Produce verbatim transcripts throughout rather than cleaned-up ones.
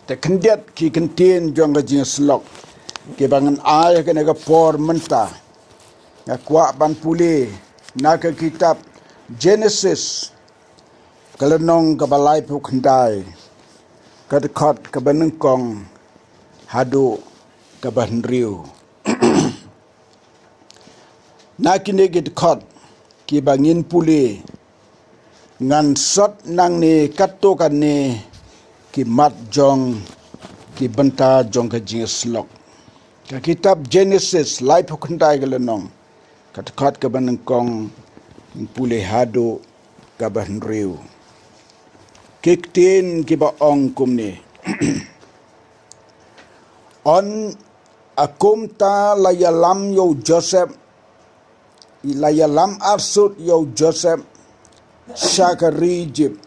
Te khyndiat ki kyntien jong ka jingïasyllok kiba ngan ai ha kane ka por mynta, nga kwah ban pule na ka kitab Genesis, ka lynnong kaba laiphew khyndai, ka dkhot kaba nyngkong haduh kaba hynriew. Na kine ki dkhot kiba ngin pule, ngan sot nangne katto katne ki mat jong ki bynta jong ka jingïasyllok. Ka kitab Genesis laiphew khyndai, ka lynnong, ka dkhot kaba nyngkong, ngin pule haduh kaba hynriew. Ki ktien kiba ong kumne. Yn, a kumta la ïalam ïa u Joseph, la ïalam arsut ïa u Joseph sha ka ri Ijipt,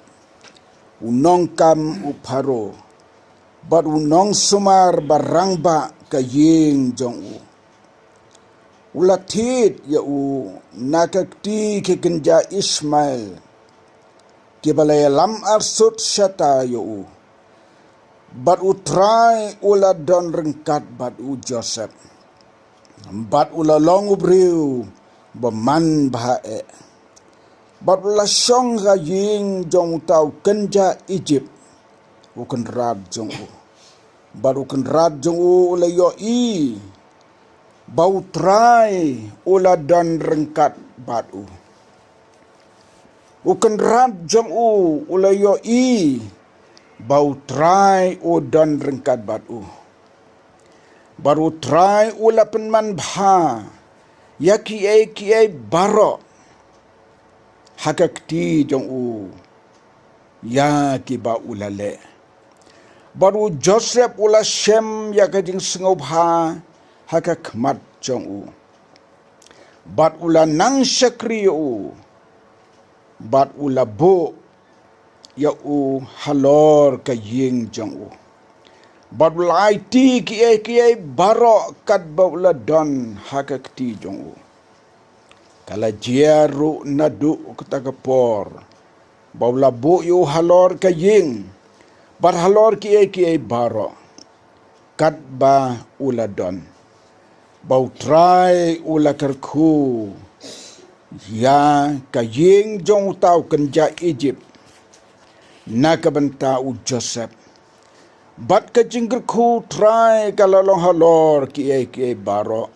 u nongkam u Pharaoh, bad u nongsumar ba rangbah ka ïing jong u. U la thied ïa u na ka kti ki kynja Ishmael, kiba la ïalam arsut shata ïa u. Bad U Trai u la don ryngkat bad u Joseph, bad u la long u briew ba man bha eh. Bad u la shong ha ïing jong uta u kynja Ijipt, u kynrad jong u. Bad u kynrad jong u u la ïohi ba U Trai u la don ryngkat bad u. U kynrad jong u u la ïohi ba U Trai u don ryngkat bad u. Bad U Trai u la pynman bha ïa kiei kiei baroh ha ka kti jong u, ïa kiba u la leh. Bad u Joseph u la shem ïa ka jingsngewbha ha ka khmat jong u. Bad u la nang shakri ïa u. Bad u la buh ïa u halor ka ïing jong u. Bad u la aiti kiei kiei baroh katba u la don ha ka kti jong u. Ka la jia ruh naduh kata ka por ba u la buh ïa u halor ka ïing, bad halor kiei kiei baroh katba u la don. Ba U Trai u la kyrkhu ïa ka ïing jong uta u kynja Ijipt na ka bynta u Joseph. Bad ka jingkyrkhu U Trai ka la long halor kiei kiei baroh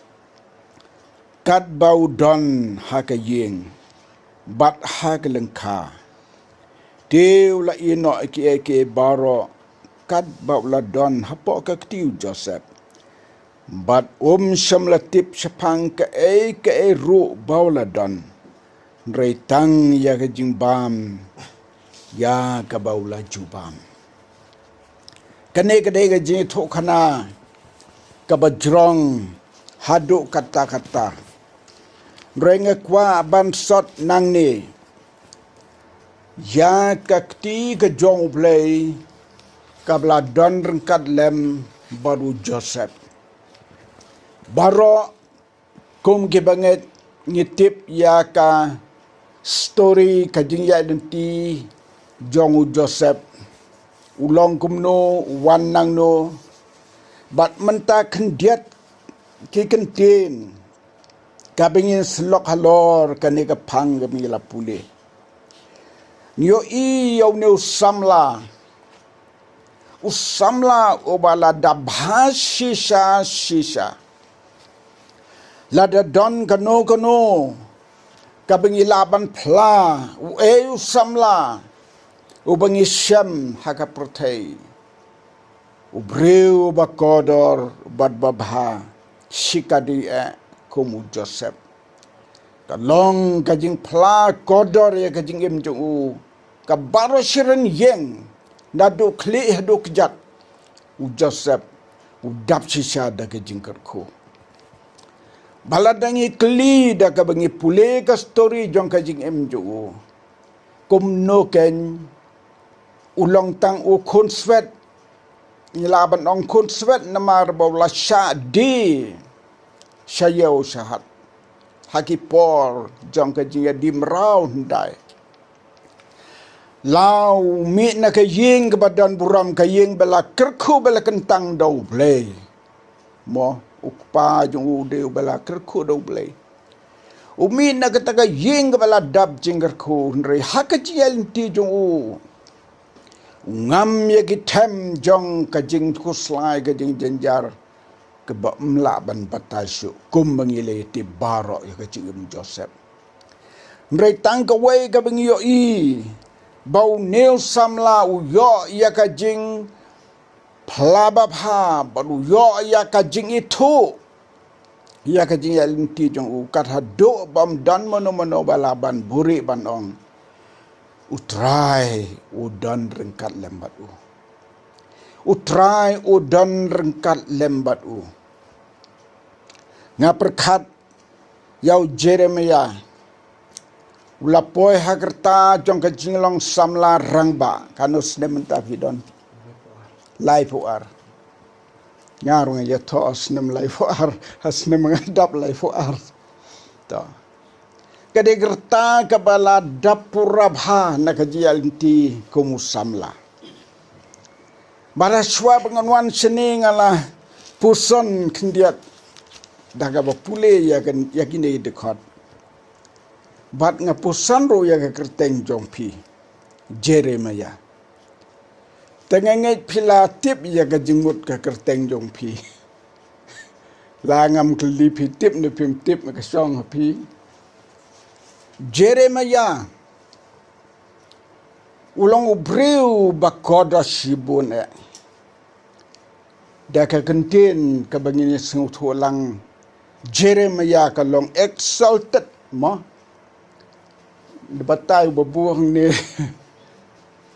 katba u don ha ka ïing bad ha ka lyngkha. Te u la ïehnoh kiei kiei baroh katba u la don hapoh ka kti u Joseph. Bad um shym la tip shaphang kaei kaei ruh ba u la don, hynrei tang ïa ka jingbam ïa kaba u la ju bam. Kane ka dei ka jingïathuhkhana kaba jrong haduh katta katta. Hynrei nga kwah ban sot nangne ïa ka kti ka jong U Blei kaba la don ryngkat lem bad u Joseph. Baroh kum kiba ngeit ngi tip ïa ka story, ka jingïaid lynti jong u Joseph. U long kumno, u wan nangno. Bad mynta khyndiat ki kyntien kaba ngin syllok halor kane ka phang kaba ngi la pule. Ngi ïohi ïa une u samla. U samla uba la da bha shisha shisha. Lada don kano kano kaba ngi lah ban phla, uei u samla uba ngi shem ha ka pyrthei? U briew uba kordor bad ba bha shikatdei eh kum u Joseph. Ka long ka jingphla kordor ïa ka jingim jong u. Ka baroh shi rynïeng, naduh khlieh haduh kjat, u Joseph u dap shisha da ka jingkyrkhu. Ba lada ngi kylli da kaba ngi pule ka story jong ka jingim jong u, kumno kein u long tang u khunswet? Ngi lah ban ong khunswet namar ba u la shah die sha ïew sha hat ha ki por jong ka jingïadie mraw hyndai. La u mih na ka ïing kaba don burom, ka ïing ba la kyrkhu ba la kyntang da U Blei. Mo, u kpa jong u dei uba la kyrkhu da U Blei. U mih na kata ka ïing kaba la dap jingkyrkhu, hynrei ha ka jingïaid lynti jong u, u ngam ïa ki them jong ka jingkhuslai, ka jingjynjar, kaba ym lah ban batai shuh, kumba ngi la ïatip baroh ïa ka jingim Joseph. Hynrei tang kawei kaba ngi ïohi, ba une u samla u ïoh ïa ka jingphla babha, bad u ïoh ïa ka jingithuh ïa ka jingïaid lynti jong u, kat haduh ba ym don mano mano ba lah ban buhrieh ban ong, U Trai u don ryngkat lem bad u. U Trai u don ryngkat lem bad u. Nga pyrkhat ïa u Jeremiah, u la poi ha ka rta jong ka jinglong samla rangbah, katno snem mynta phi don? Laiphew ar. Nga ruh nga ïathuh snem laiphew ar, ha snem nga dap laiphew ar. To. Ka dei ka rta kaba la dap pura bha na ka jingïaid lynti kum u samla. Bad ha shuwa ba ngan wan shane nga la puson khyndiat da kaba pule ïa ka, ïa kine ki dkhot. Bad nga puson ruh ïa ka kyrteng jong phi, Jeremiah. Te nga ngeit phi la tip ïa ka jingmut ka kyrteng jong phi. La ngam kylli phi tip ne phim tip, ka shong ha phi. Jeremiah u long u briew ba kordor shibun eh. Da ka kyntien kaba ngin ïa sngewthuh lang, Jeremiah ka long exalted, mo. Da batai u ba buh hangne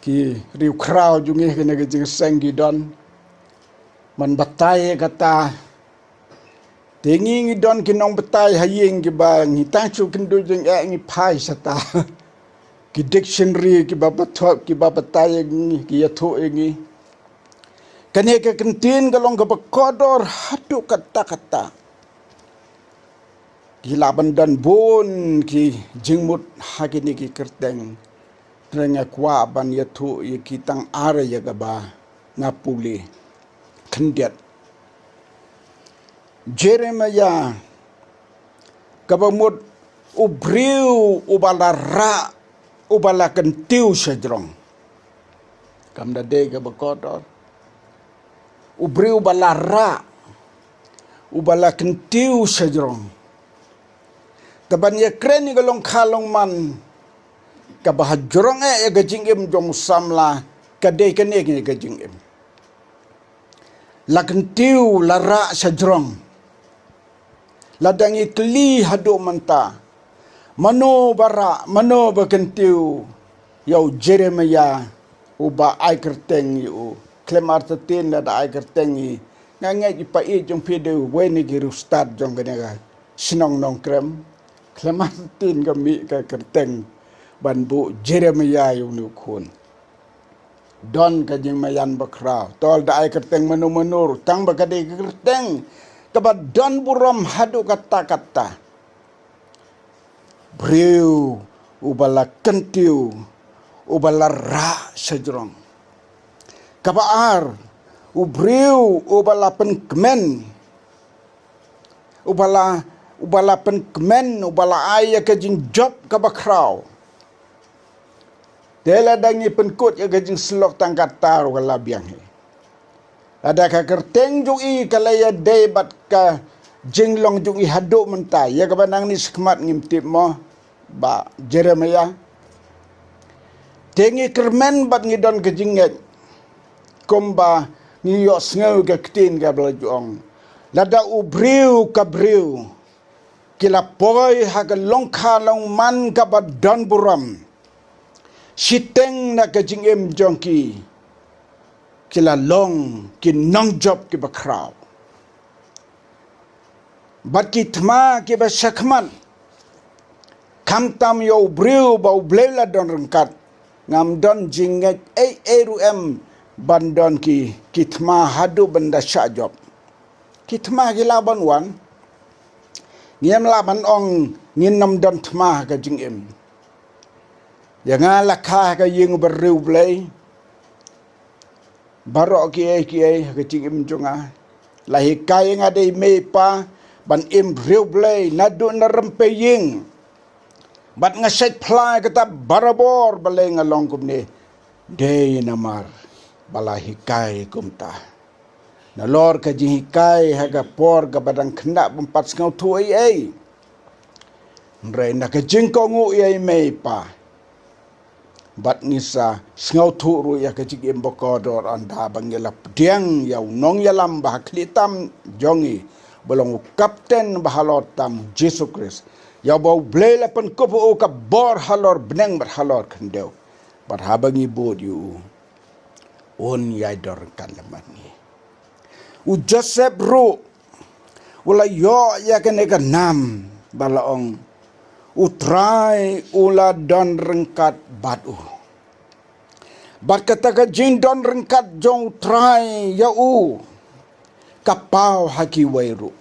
ki riewkhraw jong ngi ha kane ka jingïaseng ki don. Man batai kata. Te ngi ngi don ki nongbatai ha ïing kiba ngi tang shu kynduh jingeh ngi phai shata. Ki dictionary kiba batai, kiba batai ïa ngi, ki ïathuh ïa ngi. Kane ka kyntien ka long kaba kordor haduh katta katta. Ki lah ban don bun ki jingmut ha kine ki kyrteng. Hynrei nga kwah ban ïathuh ïa ki tang ar ïa kaba nga pule khyndiat. Jeremiah, kaba mut u briew uba la rah, uba la kyntiew shajrong. Kam da dei kaba kordor. U briew uba la rah, uba la kyntiew shajrong. Te ban ïakren ïa ka longkha longman kaba ha jrong eh ïa ka jingim jong u samla, ka dei kane ka jingim. La kyntiew, la rah shajrong. Lada ngi kylli haduh mynta, mano ba rah, mano ba kyntiew ïa u Jeremiah uba ai kyrteng ïa u? Khlem artatien lada ai kyrteng ïa, nga ngeit i pa-i jong phi dei uwei na ki riewstad jong kane ka shnong Nongkrem. Khlem artatien ka mih ka kyrteng ban buh Jeremiah ïa une u khun. Don ka jingmaïan bakhraw. To lada ai kyrteng mano mano ruh, tang ba ka dei ka kyrteng kaba don burom haduh katta katta. Briew uba la kyntiew, uba la rah shajrong. Kaba ar, u briew uba la pynkmen, uba la, uba la pynkmen, uba la ai ïa ka jingjop kaba khraw. Te lada ngi pynkut ïa ka jingsyllok tang katta ruh ka la biang hi. Lada ka kyrteng jong i ka la ïadei bad ka jinglong jong i haduh mynta, ïa kaba nangne shakhmat ngim tip mo, Bah Jeremiah. Te ngi kyrmen bad ngi don ka jingngeit. Kumba ngi ïohsngew ka ktien kaba la ju ong, lada u briew ka briew ki la poi ha ka longkha longman kaba don burom, shiteng na ka jingim jong ki, ki la long ki nongjop kiba khraw. Bad ki thma kiba shakhmat, khamtam ïa u briew ba U Blei la don ryngkat, ngam don jingngeit ei ei ruh em ban don ki, ki thma haduh ban da shah jop. Ki thma ki lah ban wan. Ngim lah ban ong ngin ym don thma ha ka jingim. Ïa nga la kha ha ka ïing u briew Blei. Baroh kiei kiei ha ka jingim jong nga. La hikai ïa nga da i mei i pa ban im briew Blei naduh na rympei ïing. Bad nga shait phla ïa kata barabor balei nga long kumne. Dei namar ba la hikai kumta. Nalor ka jinghikai ha ka por kaba dang khynnah bym pat sngewthuh ei ei. Hynrei na ka jingkohnguh ïa i mei i pa, bad ngi sa sngewthuh ruh ïa ka jingim ba kordor ynda ba ngi la pdiang ïa u nongïalam ba ha khlieh tam jong ngi, ba long u kapten ba halor tam, Jisu Khrist. Ïa uba U Blei la pynkup ha u ka bor halor bneng bad halor khyndew. Bad haba ngi bud ïa u, un ïai don ryngkat lem bad ngi. U Joseph ruh u la ïoh ïa kane ka nam ba la ong, U Trai u la don ryngkat bad u. Bad kata ka jingdon ryngkat jong U Trai ïa u ka paw ha kiwei ruh.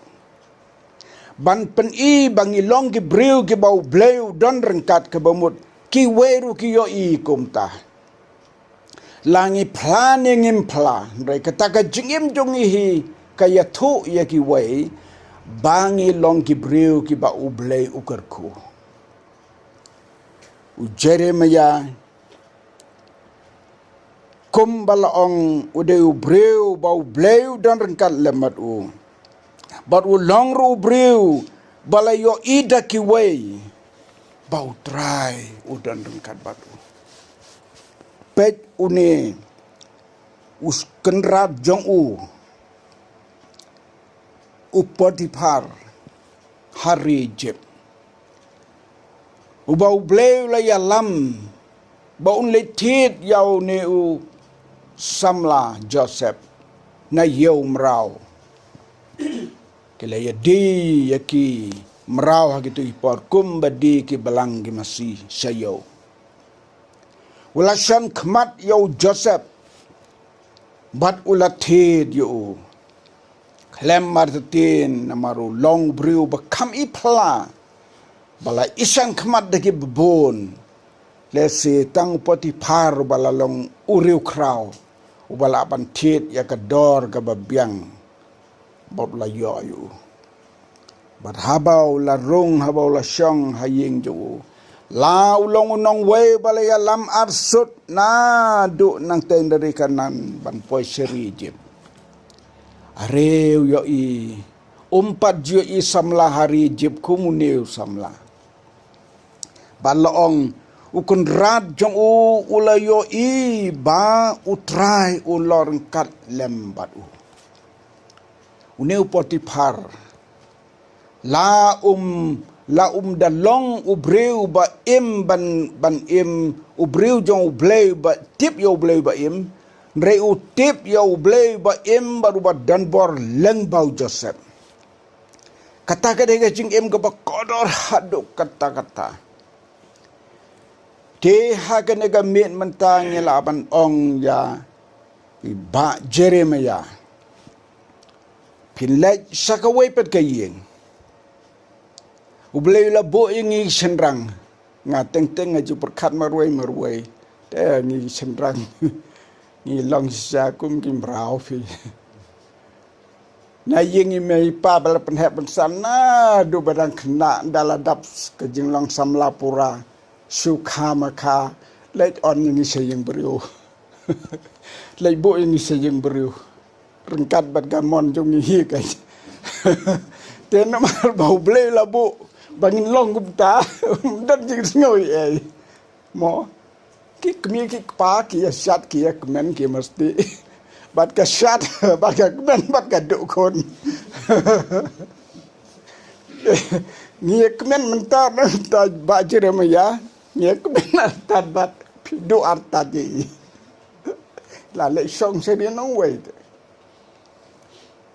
Ban pyni ba ngi long ki briew kiba U Blei u don ryngkat, kaba mut kiwei ruh ki ïohi kumta. La ngi phla ne ngim phla, hynrei kata ka jingim jong ngi hi ka ïathuh ïa kiwei ba ngi long ki briew kiba U Blei u kyrkhu. U Jeremiah, kumba la ong, u dei u briew ba U Blei u don ryngkat lem bad u. Bad u long ruh u briew ba la ïohi da kiwei ba U Trai u don ryngkat bad u. Peit une u kynrad jong u, u Potiphar, ha ri Ijip, uba U Blei u la ïalam ba un leit thied ïa une u samla Joseph na ïew mraw. Ki la ïadie ïa ki mraw ha kito ki por kumba die ki balang ki masi sha ïew. U la shon khmat ïa u Joseph bad u la thied ïa u. Khlem artatien, namar u long u briew ba kham i phla, ba la i shon khmat da kiba bun. Lehse tang u Potiphar uba la long u riewkhraw, uba lah ban thied ïa ka dor kaba biang, bad u la ïoh ïa u. Bad haba u la rung, haba u la shong ha ïing jong u, la u long u nongwei ba la ïalam arsut naduh nangtei na ri Kanaan ban poi sha ri Ijip. Are u ïohi, um pat ju ïohi samla ha ri Ijip kum une u samla. Bad la ong, u kynrad jong u u la ïohi ba U Trai u long ryngkat lem bad u. Une u Potiphar, la um, la um da long u briew ba im ban, ban im, u briew jong U Blei ba tip ïa U Blei ba im, hynrei u tip ïa U Blei ba im bad uba don bor lyngba u Joseph. Kata ka dei ka jingim kaba kordor haduh katta katta. Te ha kane ka miet mynta ngi lah ban ong ïa i bah Jeremiah, phin leit sha kawei pat ka ïing. U Blei u la buh ïa ngi shynrang. Nga teng teng nga ju pyrkhat marwei marwei. Te ngi shynrang ngi long shisha kum ki mraw phi. Na ïing i mei i pa ba la pynheh pynsan naduh ba dang khynnah, ynda la dap ka jinglong samla pura, shu kha ma kha, leit on ïa ngi sha ïing briew. Leit buh ïa ngi sha ïing briew ryngkat bad ka mon jong ngi hi ka. Te namar ba U Blei la buh ba ngin long kumta, ym don jingsngew ei ei. Mo, ki kmie ki kpa ki ïa shad, ki ïa kmen, ki ïa masti. Bad ka shad, bad ka kmen, bad ka duh khun. Ngi ïa kmen mynta, mynta bah Jeremiah, ngi ïa kmen artat bad phi duh artat ïa i. La leit shong sha ri nongwei te.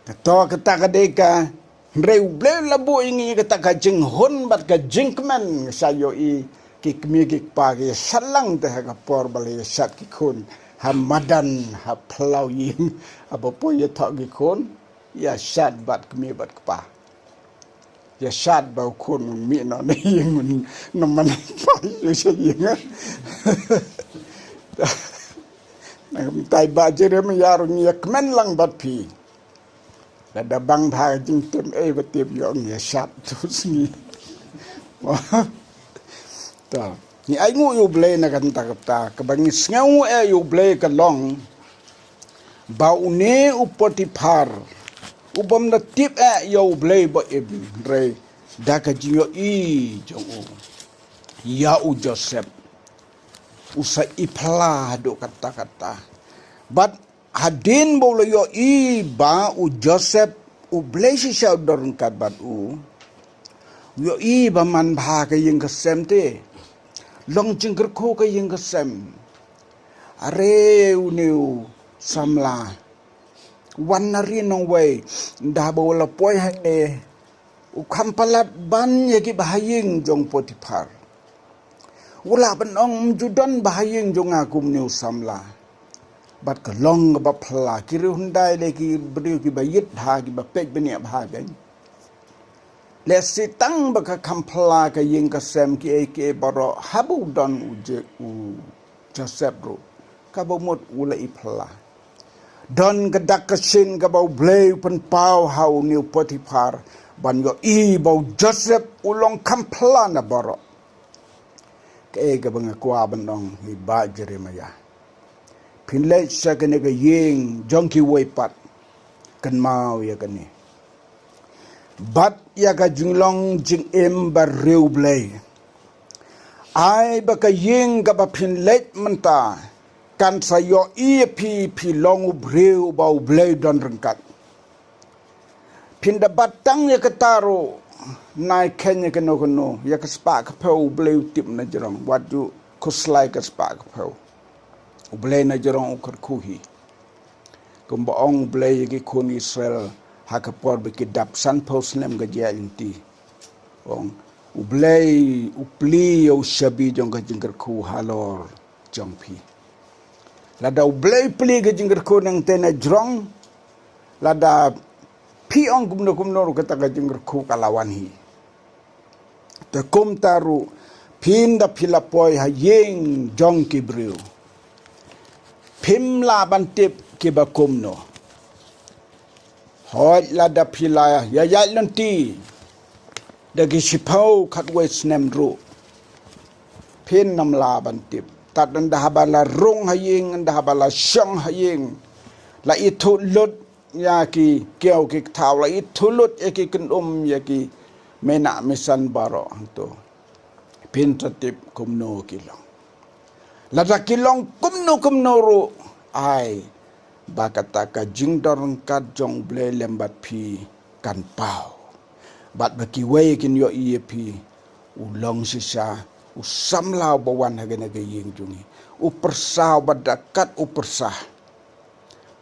Kato kata ka dei ka, hynrei U Blei u la buh ïa ngi kata ka jinghun bad ka jingkmen, nga sa ïohi ki kmie ki kpa ki ïa shad lang te ha ka por ba la ïa shad ki khun ha madan, ha phyllaw ïing, haba poi ïathoh ki khun, ïa shad bad kmie bad kpa. Ïa shad ba u khun un mih noh na ïing, un na man pa ïa sha ïing. Nangta i Bah Jeremiah ruh ngi ïa kmen lang bad phi. Lada bang bha ka jingtip ei ba tip ïong ïa shad tu sngi. To. Ngi ainguh ïa U Blei na kata kata, kaba ngi sngew eh ïa U Blei ka long ba une u Potiphar u bym da tip eh ïa U Blei ba im, hynrei da ka jingïohi jong u ïa u Joseph u sa ïa phylla haduh katta katta. Bad hadien ba u la ïohi ba u Joseph U Blei shisha u don ryngkat bad u, u ïohi ba man bha ka ïing ka sem te, long jingkyrkhu ka ïing ka sem. Are une u samla wan na ri nongwei, da ba u la poi hangne u kham palat ban ïa ki bahaïing jong Potiphar. U lah ban ong, ym ju don bahaïing jong nga kum une u samla. Bad ka long kaba phylla, ki riew hyndai lei ki briew kiba ïit bha, kiba peit bniah bha kein. Lehse tang ba ka kham phylla ka ïing ka sem, kiei kiei baroh, haba u don u Je-, u Joseph ruh, kaba mut u la ïa phylla. Don ka dak ka shin kaba U Blei u pynpaw ha une u Potiphar ban ïohi ba u Joseph u long kham phylla na baroh. Kaei kaba nga kwah ban ong, i Bah Jeremiah, phin leit sha kane ka ïing jong kiwei pat, kynmaw ïa kane. Bad ïa ka jinglong jingim bariewblei. Ai ba ka ïing kaba phin leit mynta kan sa ïohi ïa phi, phi long u briew ba U Blei u don ryngkat. Phin da bat tang ïa kata ruh, nai kheiñ ïa kano kano, ïa ka spah ka phew U Blei u tip na jrong, wat ju khuslai ka spah ka phew. U Blei na jrong u kyrkhu hi. Kumba ong U Blei ïa ki khun Israel ha ka por ba ki dap sanphew snem ka jingïaid lynti. Ong U Blei u plie ïa u shabi jong ka jingkyrkhu halor jong phi. Lada U Blei u plie ka jingkyrkhu nangta na jrong, lada phi ong kumno kumno ruh kata ka jingkyrkhu ka la wan hi. Te kumta ruh phin da phi la poi ha ïing jong ki briew, phim lah ban tip kiba kumno. Hooid lada phi la ïaid lynti da ki shiphew khatwei snem ruh, phin ym lah ban tip. Tad ynda haba la rung ha ïing, ynda haba la shong ha ïing, la ithuh lut ïa ki kiew ki kthaw, la ithuh lut ïa ki kyndum, ïa ki mena misan baroh hangto, phin sa tip kumno ki long. Lada ki long kumno kumno ruh, ai ba kata ka jingdon ryngkat jong U Blei lem bad phi kan paw. Bad ba kiwei kin ïohi ïa phi, u long shisha u samla uba wan ha kane ka ïing jong ngi, u pyrsa uba da kat u pyrsa.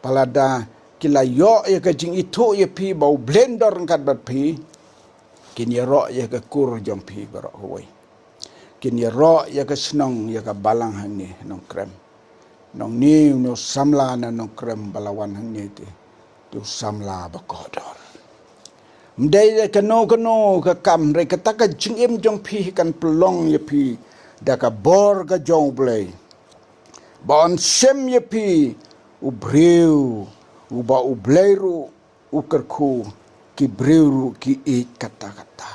Ba lada ki la ïoh ïa ka jingithuh ïa phi ba U Blei u don ryngkat bad phi, kin ïaroh ïa ka kur jong phi baroh kawei. Kin ïaroh ïa ka shnong, ïa ka balang hangne Nongkrem. Nongni une u samla na Nongkrem ba la wan hangne te, te u samla ba kordor. Ym dei da kano kano ka kam, hynrei kata ka jingim jong phi kan pynlong ïa phi da ka bor ka jong U Blei, ba yn shim ïa phi u briew uba U Blei ruh u kyrkhu, ki briew ruh ki ïeit katta katta.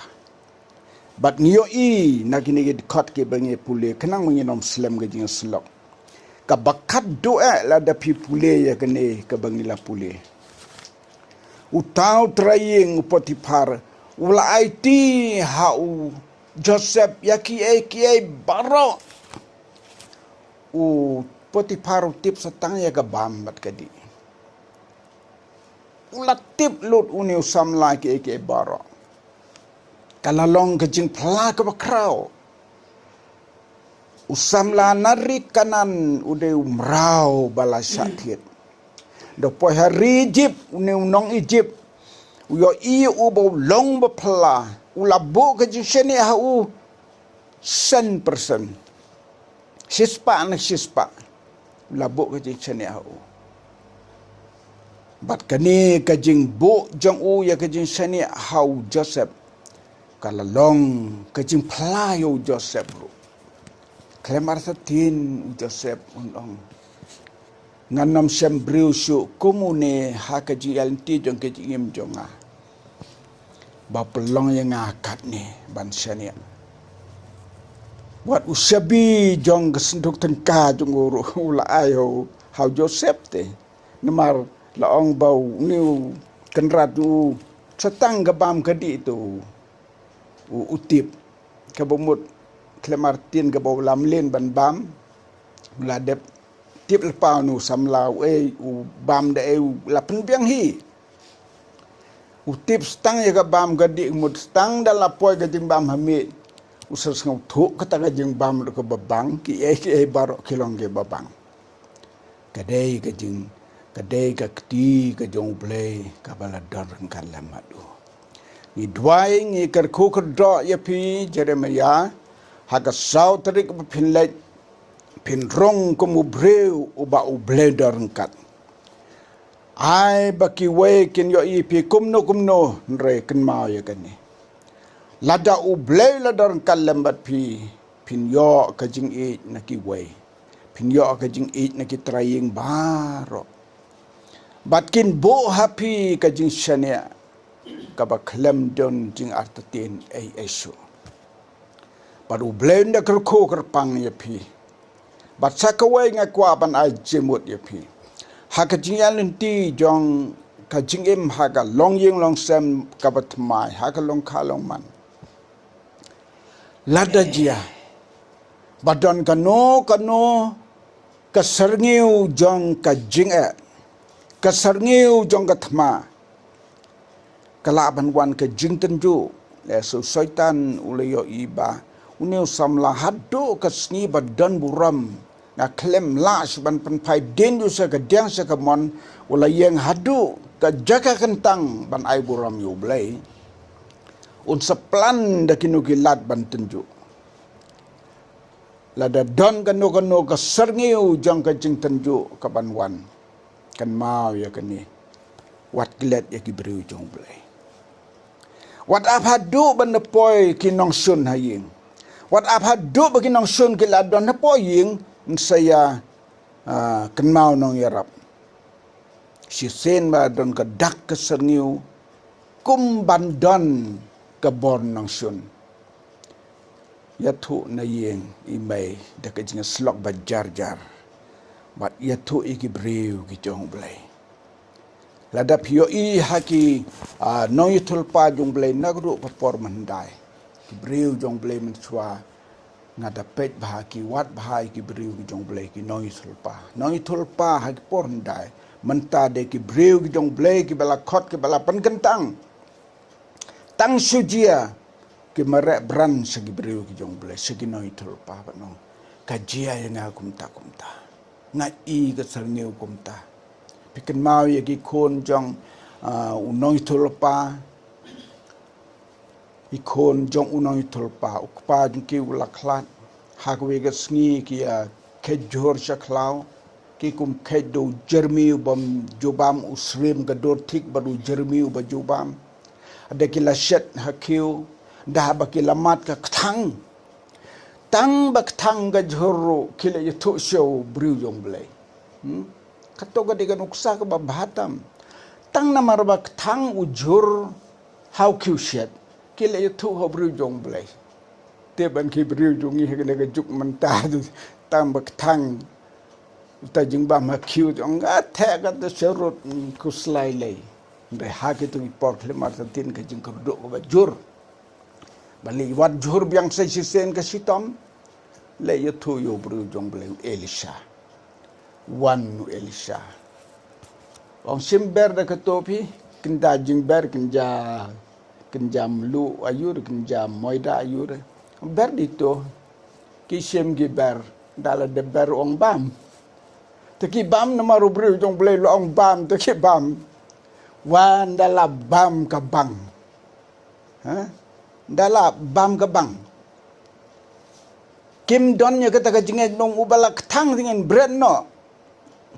Bad ngi ïohi na kine ki dkhot kiba ngi pule, khnang ba ngin ym slem ka jingïasyllok. Kaba khatduh eh lada phi pule ïa kane kaba ngi la pule, uta u trai ïing u Potiphar u la aiti ha u Joseph ïa kiei kiei baroh. U Potiphar u tip sa tang ïa ka bam bad ka dih. U la tip lut une u samla kiei kiei baroh. Ka la long ka jingphla kaba khraw. U samla na ri Kanaan u dei u mraw ba la shah thied. Da poi ha ri Ijipt, une u nong Ijipt u ïohi ïa u ba u long ba phylla, u la buh ka jingshaniah ha u, shen persen. Shispah na shispah. U la buh ka jingshaniah ha u. Bad kane ka jingbuh jong u ïa ka jingshaniah ha u Joseph, Ka la long ka jingphla ïa u Joseph ruh. Khlem artatien u Joseph un ong, ngan ym shem briew shuh kum une ha ka jingïaid lynti jong ka jingim jong nga, ba pynlong ïa nga katne ban shaniah. Wat u shabi jong ka synduk tyngka jong u ruh u la ai ha u Joseph te. Namar la ong ba une u kynrad u sa tang ka bam ka dih te u, u tip. Kaba mut khlem artatien kaba u la mlien ban bam, u la dep tip lypa une u samla u ei u bam da ei, u la pynbiang hi. U tip sa tang ïa ka bam ka dih, mut sa tang da la poi ka jingbam ha miej, u sa sngewthuh kata ka jingbam ruh kaba bang, kiei kiei baroh ki long kiba bang. Ka dei ka jing, ka dei ka kti ka jong U Blei kaba la don ryngkat lem bad u. Ngi duwai, ngi kyrkhu kyrdoh ïa phi Jeremiah, ha ka saw tarik ba phin leit, phin rung kum u briew uba U Blei don ryngkat. Ai ba kiwei kin ïohi phi kumno kumno, hynrei kynmaw ïa kane. Lada U Blei la don ryngkat lem bad phi, phin ïoh ka jingïeit na kiwei. Phin ïoh ka jingïeit na ki trai ïing baroh. Bad kin buh ha phi ka jingshaniah kaba khlem don jingartatien ei ei shuh. Bad U Blei un da kyrkhu kyrpang ïa phi. Bad sa kawei nga kwah ban ai jingmut ïa phi. Ha ka jingïaid lynti jong ka jingim ha ka longïing longsem kaba thymmai, ha ka longkha longman. Lada jia ba don kano kano ka syrngiew jong ka jingeh, ka syrngiew jong ka thma, ka lah ban wan ka jingtynjuh. Lehse u Soitan u la ïohi ba une u samla haduh ka sngi ba don burom, nga khlem lah shuh ban pynphai dien ïa u sha ka diang sha ka mon, u la ïeng haduh ka jaka kyntang ban ai burom ïa U Blei. Un sa plan da kino ki lad ban tynjuh. Lada don kano kano ka syrngiew jong ka jingtynjuh ka ban wan, kynmaw ïa kane. Wat klet ïa ki briew jong U Blei. Wat ap haduh ban da poi ki nongshun ha ïing. Wat ap haduh ba ki nongshun ki la don hapoh ïing, yn sa ïa, ah, kynmaw nongïarap. Shisien ba don ka dak ka syrngiew, kum ban don ka bor nongshun. Ïathuh na ïing i mei da ka jingïasyllok ba jar jar. Bad ïathuh ïa ki briew ki jong U Blei. Lada phi ïohi ha ki, ah, nongïathuhlypa jong U Blei na ka ruh ka por mynhyndai, ki briew jong U Blei mynshuwa, nga da peit bha ki, wad bha ïa ki briew ki jong U Blei, ki nongïathuhlypa. Nongïathuhlypa ha ki por hyndai, mynta dei ki briew ki jong U Blei kiba la khot, kiba la pynkyntang. Tang shu jia ki mareh bran sha ki briew ki jong U Blei, sha ki nongïathuhlypa, bad nong, ka jia ïa nga kumta kumta. Nga i ka syrngiew kumta. Phi kynmaw ïa ki khun jong, ah, u nongïathuhlypa. I khun jong u nongïathuhlypa, u kpa jong ki u la khlad. Ha kawei ka sngi ki ïa kheit jhur sha khlaw. Ki kum kheit da u jermi u bym ju bam, u syriem ka dur thik bad u jermi uba ju bam. Da ki la shet ha khiew, da ba ki la mad ka kthang. Tang ba kthang ka jhur ruh ki la ïathuh sha u briew jong U Blei. Hmm? Kato ka dei ka nuksa kaba bha tam. Tang namar ba kthang u jhur ha u khiew shet, ki la ïathuh ha u briew jong U Blei. Te ban ki briew jong ngi ha kane ka juk mynta, tang ba kthang uta jingbam ha khiew jong nga, theh kata sharud, mm, khuslai lei. Hynrei ha kito ki por khlem artatien ka jingkyrduh kaba jur. Ba leit wad jhur biang sa shisien ka shitom, leit ïathuh ïa u briew jong U Blei u Elisha. Wan u Elisha. Ong shim ber da kato phi, kynja jingber, kynja, kynja mluh aiu, kynja moida aiu. Ber dei to, ki shim ki ber, da la dep ber ong bam. Te ki bam namar u briew jong U Blei u la ong bam, te ki bam. Wan da la bam ka bang. Ha? Da la bam ka bang. Kim don ïa kata ka jingïainong, uba la kthang te ngin bret noh.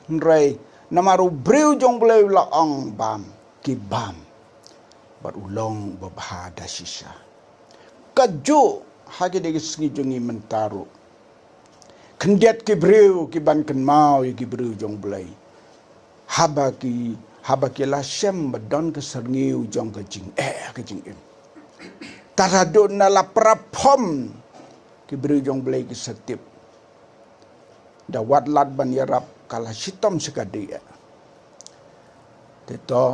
Hynrei namar u briew jong U Blei u la ong bam, ki bam. Bad u long uba bha da shisha. pat ju ha ki dei ki sngi jong ngi mynta ruh. Khyndiat ki briew ki ban kynmaw ïa ki briew jong Blei. Haba ki, haba ki la shem ba don ka syrngiew jong ka jingeh ka jingim. Tad haduh na la praphom ki briew jong Blei ki sa tip. Da wat lad ban ïarap ka la shitom shi ka dei. Te to,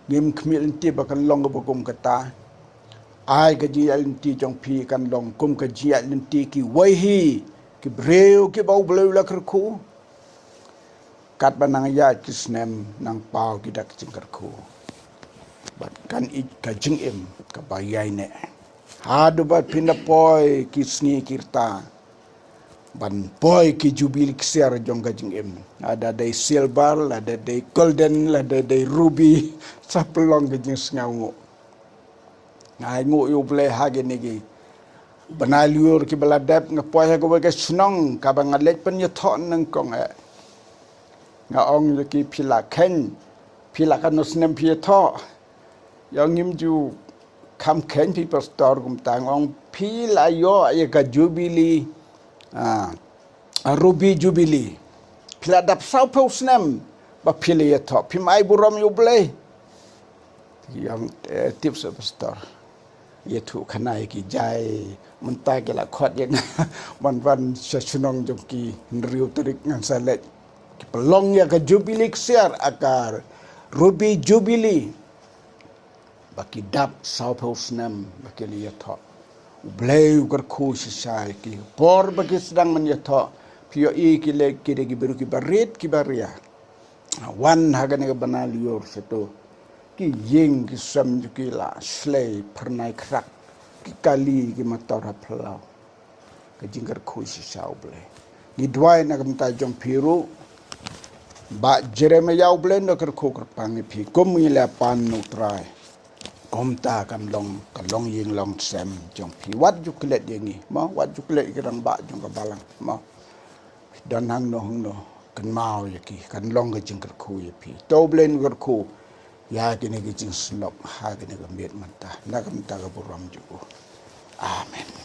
ngim khmih lynti ba kan long kaba kum kata. Ai ka jingïaid lynti jong phi kan long kum ka jingïaid lynti ki wei hi, ki briew kiba U Blei u la kyrkhu. Katba nang ïaid ki snem nang paw ki dak jingkyrkhu. Bad kan ïeit ka jingim kaba ïaineh. Haduh ba phin da poi ki sngi ki rta. Ban poi ki jubili ksiar jong ka jingim. Lada dei silver, lada dei golden, lada dei ruby. Sa pynlong ka jingsngewnguh. Nga ai nguh ïa U Blei ha kine ki bnai lyiur kiba la dep, nga poi ha kawei ka shnong kaba nga leit pynïathoh nyngkong eh. Nga ong ïa ki, phi la kheiñ, phi la katno snem phi ïathoh. Ïa ngim ju kham kheiñ phi pastor, kumta nga ong phi la ïoh ïa ka jubili, ah, ruby jubili. Phi la dap sawphew snem ba phi la ïathoh, phim ai burom ïa U Blei. Ïa ong, eh, tip sa pastor. Ïathuh khana ïa ki jai, mynta ki la khot ïa nga ban wan sha shnong jong ki, hynriew tarik ngan sa leit. Ki pynlong ïa ka jubili ksiar, ïa ka ruby jubili. Ba ki dap sawphew snem ba ki la ïathoh. U Blei u kyrkhu shisha ïa ki. Por ba ki sdang ban ïathoh, phi ïohi ki leh ki dei ki briew kiba rit kiba ria. Wan ha kane ka bnai lyiur shato, ki ïing ki sem jong ki la shlei phyrnai khrak, ki kali ki mator ha phyllaw. Ka jingkyrkhu shisha U Blei. Ngi duwai na ka bynta jong phi ruh, Bah Jeremiah, U Blei un da kyrkhu kyrpang ïa phi kum ngi la pan na U Trai. Kumta kan long, kan long ïing long sem jong phi. Wat ju klet ïa ngi mo, wat ju klet ïa ki rangbah jong ka balang mo. Don hangno hangno, kynmaw ïa ki, kan long ka jingkyrkhu ïa phi. To U Blei un kyrkhu ïa kine ki jingsngew ha kine ki miet mynta, na ka bynta ka burom jong u. Amen.